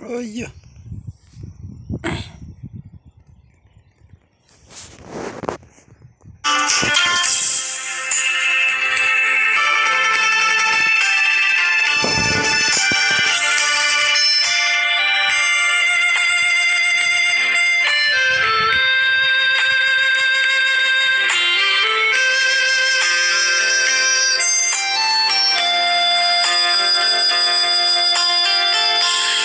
Ua yog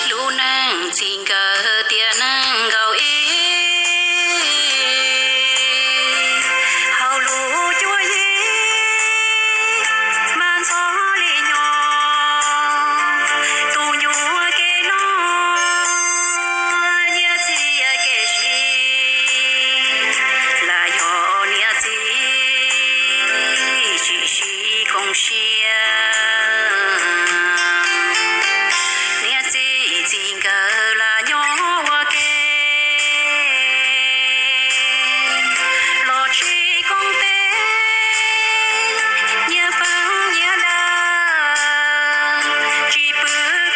lub neej txij nkawm tiam neeg nkaus ib, hauv lub cuab yig mas ntxhov li nyob, tus nyuag kev no nyiaj txiag kev sib, lam yog niam txiv tsis sib koom siab. Niam txiv txij nkawm lam nyob ua ke, los tsis koom tes, nyias feeb nyias daws, tsis pw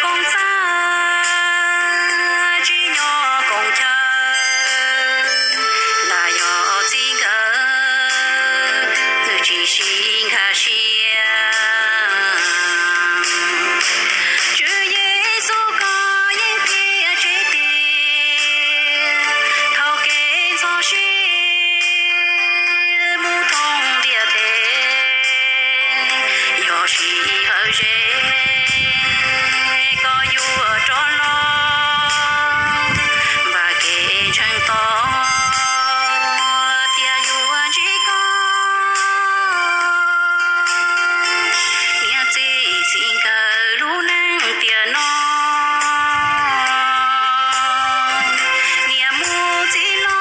koom txaj, tsis nyob koom chaw, lam yog txij nkawm nws tsis sib nkag siab. Tswv Yexus koj yeej tiag tsev tiag, thaum kev ntxhov sib mus thoob ntiaj teb, yog sij hawm ze koj yuav rov los, npaj kev ntseeg tod tias yuav ntsib koj. Niam txiv txij nkawm lub neej tiam no, niam mus txiv los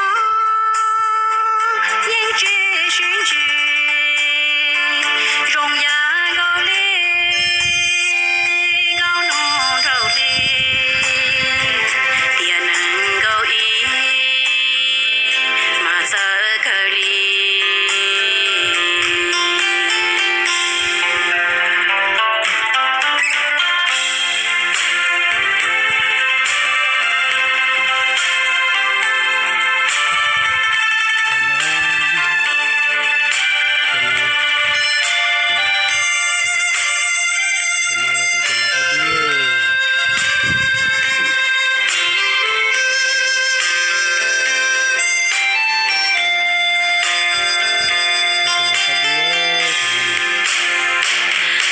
yeej tsis sib ntsib, zoo yam nkaus li nkauj nog nraug hli, tiam neeg nkaus ib mas txawv kawg li.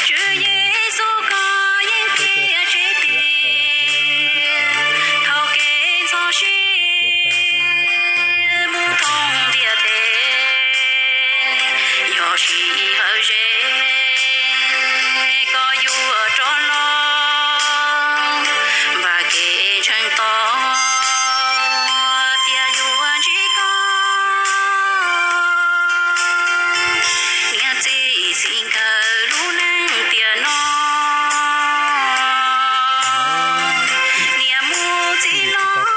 Tswv Yexus koj yeej tiag tsev tiag, thaum kev ntxhov sib mus thoob ntiaj teb, yog sij hawm ze koj yuav rov los, npaj kev ntseeg tod tias yuav ntsib koj. Niam txiv txij nkawm lub neej tiam no, niam mus txiv los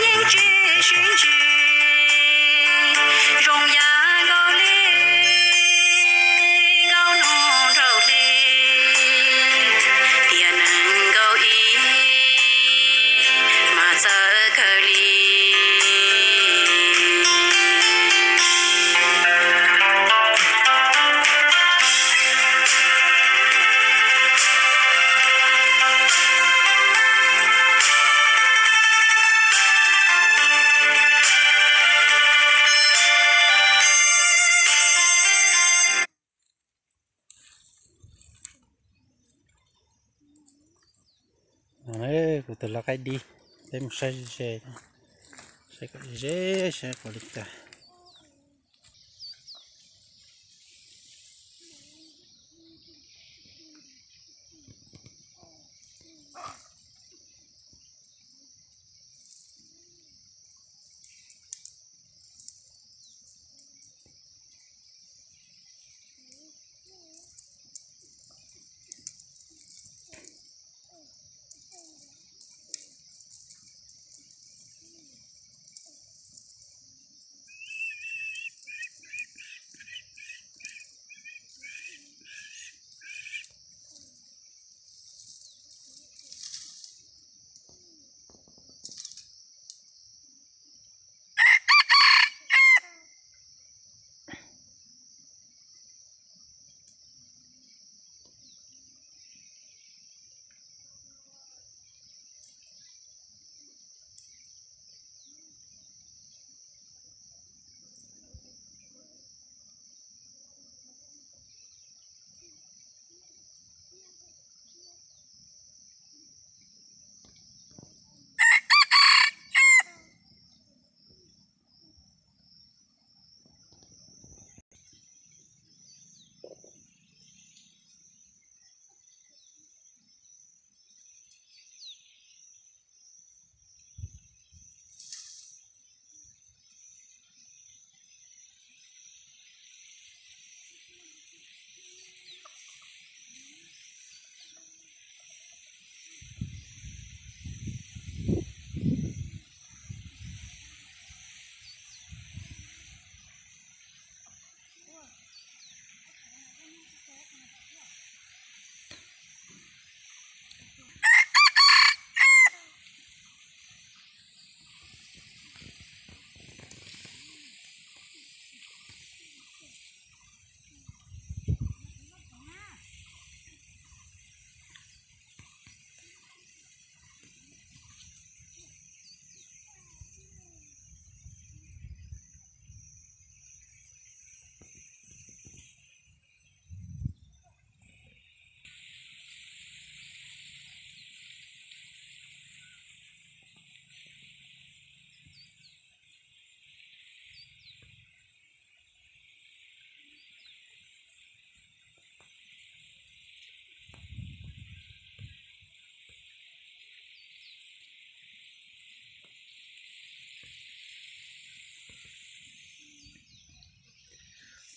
yeej tsis sib ntsib, zoo yam nkaus li nkauj nog nraug hli, tiam neeg nkaus ib mas txawv kawg li. Kuv tus lau qaib dib, peb mus saib ze, saib kom ze, saib kom li cas.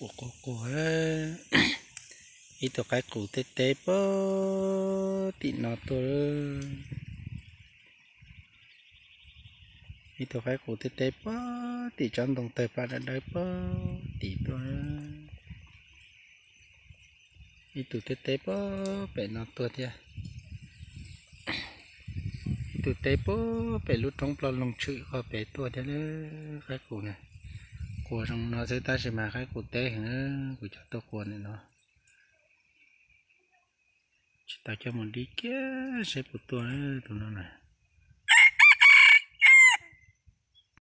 Quas quas quas, ib tug qaib qus teb teb puag tim no tuaj. Ib tug qaib qus teb teb puag tim tsob ntoo tawg paj dawb dawb puag tim tuaj. Ib tug teb teb puag pem no tuaj thiab. Ib tug teb puag pem lub roob ploj loog tshwm qhov pem tuaj thiab. Qaib qus na, quas zoo no xwb tab sis mas qaib qus teb heev, kuv coj tuaj quas ntawm no. Tsis tau coj mus dib kiag seb puas tuaj tus no na.